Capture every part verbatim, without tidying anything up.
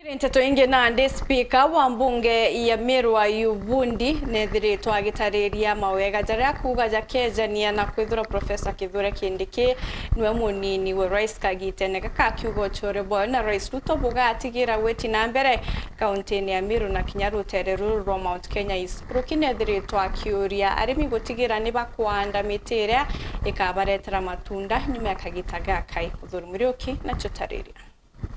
Nteto ingi nandi, spika wa mbunge ya Meru Ayubu Bundi nethiritwe agitariria mawega jaria akuuga jakejania na kwithirwa Professor Kithure Kindiki niwe munini wa rais kagitene gaka, akiuga ucore bwawe na Rais Ruto bugatigira gwiti na mbere kauntine ya Meru na kinya rutere ruru rwa Mount Kenya East. Nkuruki nethiritwe akiuria arimi gutigira ni bakwanda miti iria ikabaretera matunda nyuma ya kagita gaka. Muthuri Muriuki nacio tariria.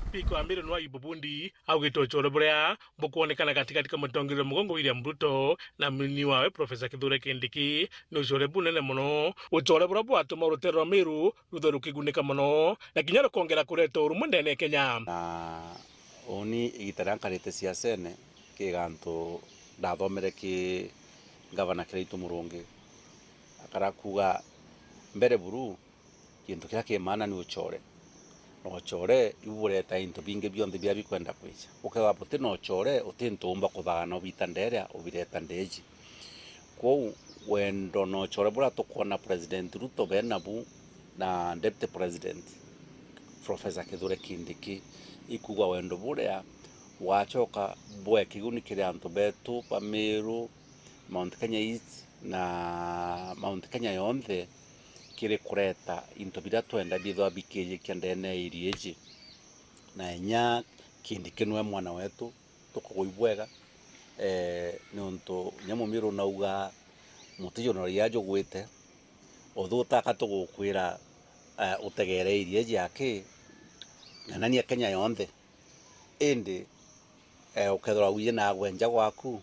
Spika wa Meru Ayubu Bundi augite ucore buria bukwonekana gatigati ka mutongeria wa mugongo William Ruto na munini wawe Professor Kithure Kindiki ni ucore bunene mono, ucore buria bwatuma rutere rwa Meru ruthe rukigunika mono na kinya rukongera kureta urumwe ndene ya Kenya. Na uni igita riria nkarite siasene, ki gantu ndathomere ki ngavana Kiraitu Murungi, akara kuuga mbere buru, gintu kiria ki maana ni ucore. Na ucore ibu bureta into bingi bionthe biria bikwenda kwija. Ukethirwa buti na ucore, uti into umba kuthaana ubita nderia ubireta ndeji. Kwou wendo na ucore buria tukwona President Ruto benabu na Deputy President Professor Kithure Kindiki, ikuuga wendo buria bugacoka bwe kiguni kiri antu betu ba Meru, Mount Kenya East na Mount Kenya yonthe, kiri kureta into biria twenda bithwa bikijikia ndene ya area iji. Na inya Kindiki niwe mwana wetu, tukugwa ibwega, eh, niuntu inya Mumiru nauga, muti juna riria jugwite, uthu utaka tugukwira, eh, utegere area iji aki, ng'anania Kenya yonthe. Indi, eh, ukethirwa wiji na agwe nja gwaku,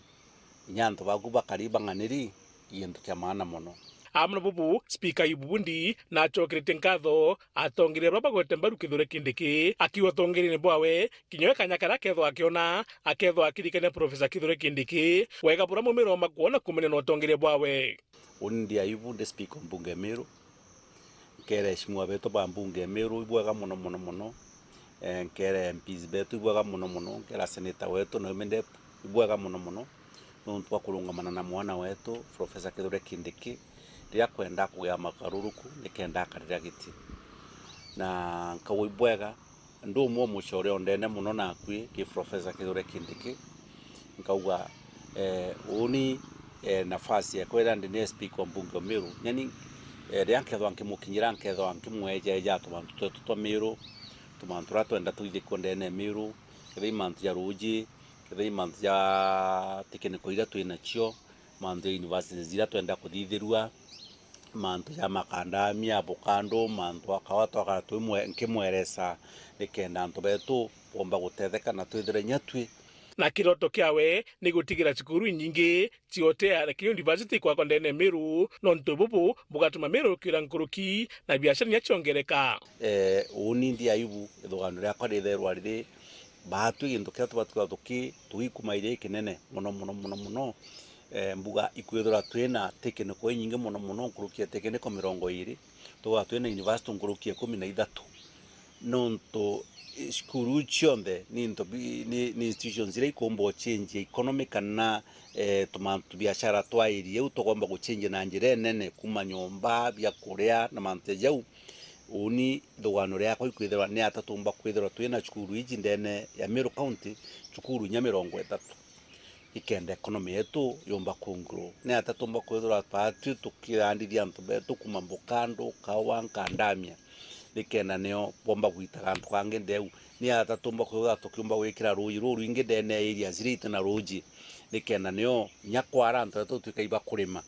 inya antu baku bakari bang'aniri, gintu kia maana mono. Amwe na bubu, Spika Ayubu Bundi nacokeretie nkatho atongeria baria bagwete mbaru Kithure Kindiki, akiuga utongerine bwawe, kinya we kanya karia akethwa akiona, akethwa akirikania Professor Kithure Kindiki, wega buria Mumiru omba kwona kumania na utongeria bwawe. Uni ndi Ayubu, ndi Spika wa mbunge ya Meru. Nkere aheshimiwa betu ba mbunge ya Meru ibwega mono, mono, mono. Eh, nkere M Ps betu ibwega mono, mono. Nkere senator wetu na women rep ibwega mono, mono, niuntu bwa kurungamana na mwana wetu, Professor Kithure Kindiki, riria akwenda kugia magarurukio nikenda akarira giti. Na nkauga ibwega, ndi umwe o mucore o ndene mono nakui ki Professor Kithure Kindiki. Nkauga, eh, uni, eh, nafasi ekwa iria ndi ni Spika wa mbunge o Meru. Nyani, eh, riria nkethwa nkimukinyira, nkethwa nkimwejeja tumantu twetu twa Meru, tumantu turia twenda twithikua ndene ya Meru, kethira i mantu ja ruuji, kethira i mantu ja technical iria twi nacio, mantu ja universities iria twenda kuthithirua, mantu ja makandamia, avocado, mantu a kawa twakara twimwe-, nkimweresa nikenda antu betu bomba gutetheka na twithire inya twi. Na kiroto kiawe ni gutigira cukuru inyingi ciotea na kinya university kwakwa ndene ya Meru, nontu bubu bugatuma Meru ikwira nkuruki na biashara inya ciongereka. Eh, uni ndi Ayubu, ithugano riakwa ritherwa riri, baatwi gintu kiria tubati kwithirwa tuki-, tugikuma iria ikinene mono, mono, mono, mono. Eh, mbuga ikwithirwa twina technical inyingi mono, mono, nkuruki ya technical mirongo iiri, tukwithirwa twina university nkuruki ya ikumi na ithatu. Nontu, eh, cukuru iu cionthe ni into bi-, ni, ni institutions iria ikumba uchange economy kana, eh, tumantu biashara twa area iu tukomba guchange na njira inene, kuma nyomba, bia kuria na mantu ja jau. Uni ithugano riakwa ikwithirwa ni ata tumba kwithirwa twina cukuru iji ndene ya Meru County, cukuru inya mirongo ithatu, ikenda economy yetu yumba ku grow. Ni ata tumba kwithirwa twatwi tukirandithia antu betu kuma mbukando, kawa, nkandamia, nikenda nio bomba gwita gantu kangi ndeu. Ni ata tumba kwithirwa tukiumba gwikira ruuji rurwingi ndene ya areas iria iti na ruuji, nikenda nio inya kwara antu betu tutwika iba kurima.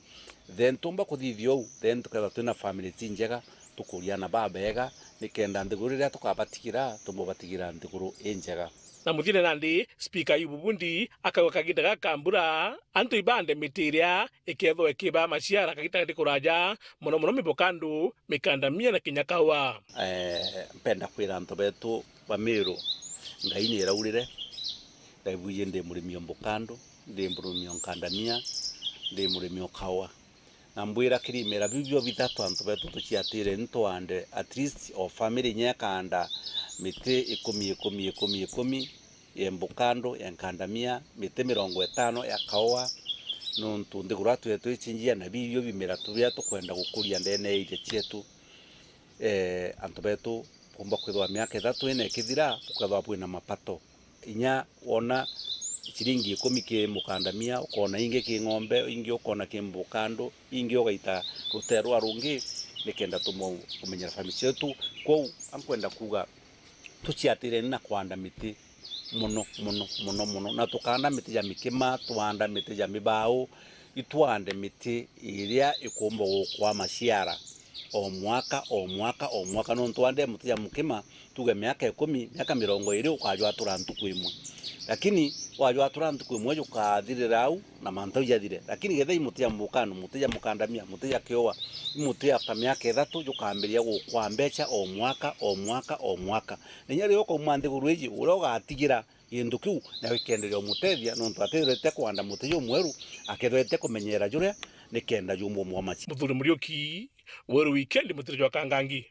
Then tumba kuthithia uu, then tukethirwa twina family ti njega, tukuria aana babega, nikenda nthiguru iria tukabatigira, tumubatigira nthiguru injega. Na muthine nandi, Spika Ayubu Bundi akauga kaginda gaka ka mbura, antu ibande miti iria ikethwa ikiba maciara kagita gati kuraja, mono mono mibokandu, mikandamia na kinya kawa. Eh, mpenda kwira antu betu ba Meru, Ngai ni iraurire, Ngai bwiji ndi murimi o mbokandu, ndi murimi o nkandamia, ndi murimi o kawa. Na mbwira kiri imera biu bio bithatu antu betu tuciatire ntwande at least o family inya ikaanda miti ikumi, ikumi, ikumi, ikumi, ya mbokandu, ya nkandamia, miti mirongo itano ya kaua, nontu nthiguru twithirwa twicinjia na biu bio bimera turia tukwenda gukuria ndene ya iria cietu. Eh, antu betu kumba kwithirwa miaka ithatu ina ikithira, bukethirwa bwina mapato. Inya wona ciringi ikumi ki mukandamia, ukona ingi ki ng'ombe, ingi ukona ki mbukandu, ingi ugaita rutere rwa rungi, nikenda tumu-, kumenyera family cietu. Kwou ankwenda kuuga tuciatireni na kwanda miti mono, mono, mono, mono, na tukaanda miti ja mikima, twaanda miti ja mibau, itwaande miti iria ikumba gukwa maciara o mwaka, o mwaka, o mwaka, nontu waandire muti ja mukima, tuge miaka ikumi, miaka mirongo iiri, ukajwatura ntuku imwe. Lakini wajwatura ntuku imwe, jukathirira au, na mantu jau jathire. Lakini kethira i muti ja mukano, muti ja mukandamia, muti ja kiua, i muti ja ta miaka ithatu, jukambiria gukwa mbeca o mwaka, o mwaka, o mwaka. Na inya riria ukauma nthiguru iji, uria ugatigira gintu kiu, nawe gikenderia umutethia, nontu atithirite kwanda muti jumweru, akethirite kumenyera juria, nikenda jumba umwamacia. Muthuri Muriuki, Weru Wikendi, mutiro jwa Kangangi.